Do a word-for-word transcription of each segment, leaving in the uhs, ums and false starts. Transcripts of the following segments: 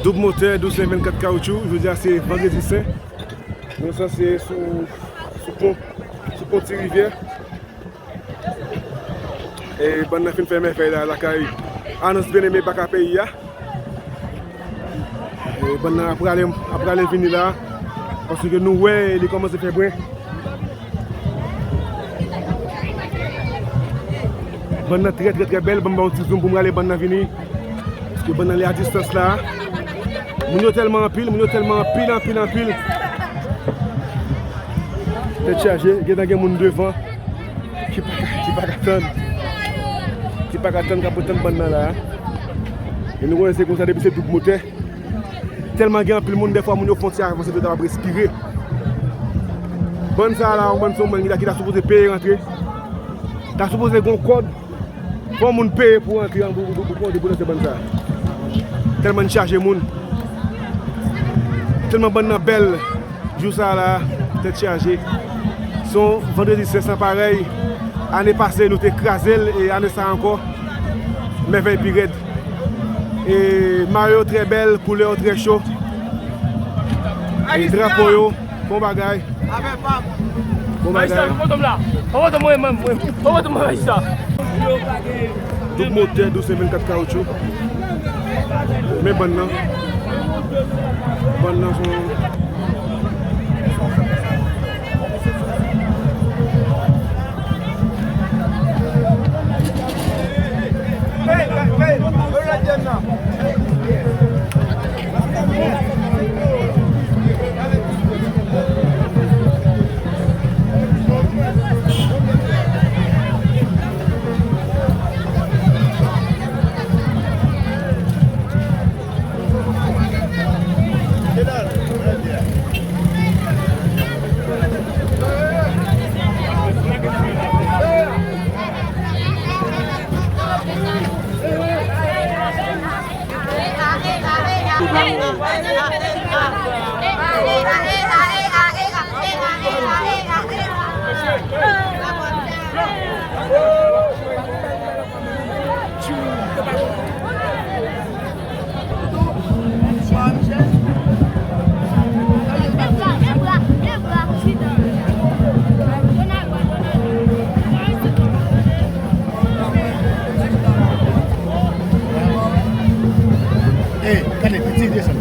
Doub motè, douz sen vennkat kawoutchou. Jodi a se vandredi sen. Nou sanse sou, sou pon, sou pon Ti Rivyè. E bann nan fin fè mèvèy la lakay Anons Byeneme Baka peyi a. E bann nan ap prale, ap prale vini la. Paske nou wè li kòmanse fè bren. Bann nan trè, trè, trè bèl. Ban m ba yon ti zoom pou m rale bann nan vini. Paske bann nan li a distans la. Moun yo tèlman anpil, moun yo tèlman anpil, anpil, anpil. Tèt chaje, gentan gen moun devan ki pa, ki pa ka tann. Ki pa ka tann, k ap tann bann nan la. E nou konnen se konsa depi se doub motè. Tèlman gen anpil moun, dèfwa moun yo fè yon ti avanse pou yo kapab respire. Bann sa a la, yon bann se yon bann ki ta, ki ta sipoze peye rantre. Ta sipoze gen yon kòd. Fò moun peye pou rantre an, pou, pou, pou, pou, pou rantre pou nan se bann sa a. Tèlman n chaje moun. Tèlman bann nan bèl. Jou sa a la, tèt chaje. Se yon vandredi sen san parèy. Ane pase, nou te kraze l, e ane sa a ankò, mèvèy pi rèd. E mayo yo trè bèl, koulè yo trè cho. E drapo yo, bon bagay. Bon bagay. Doub motè, douz sen vennkat kawoutchou. Men bann nan. Bann nan son. Ey, gade, piti desann.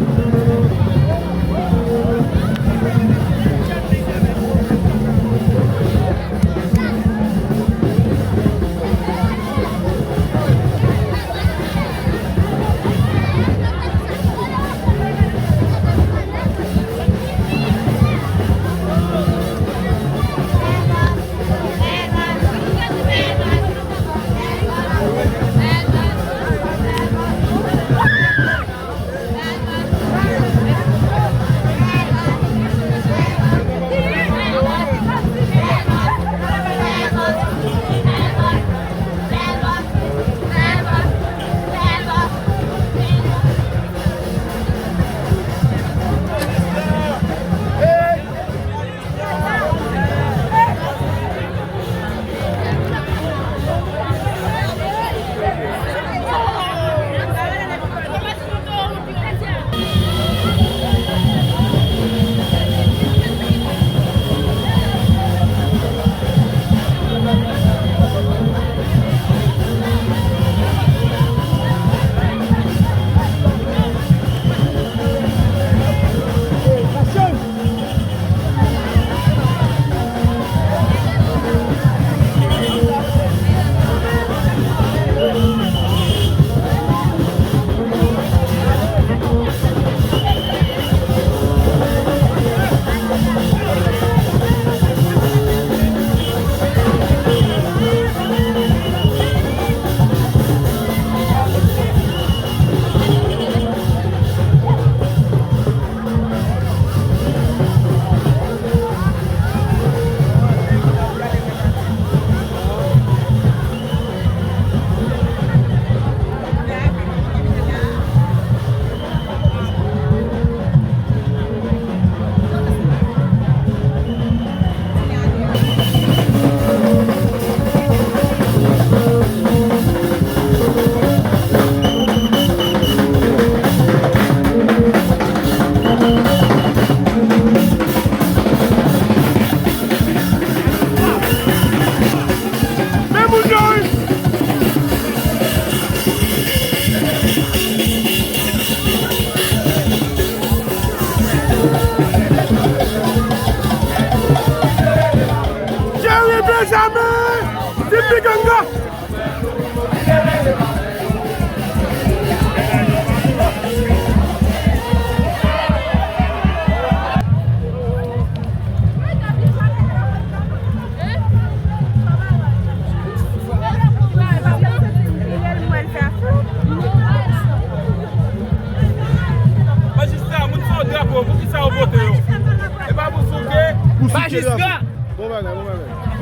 Bon bagay, bon bagay.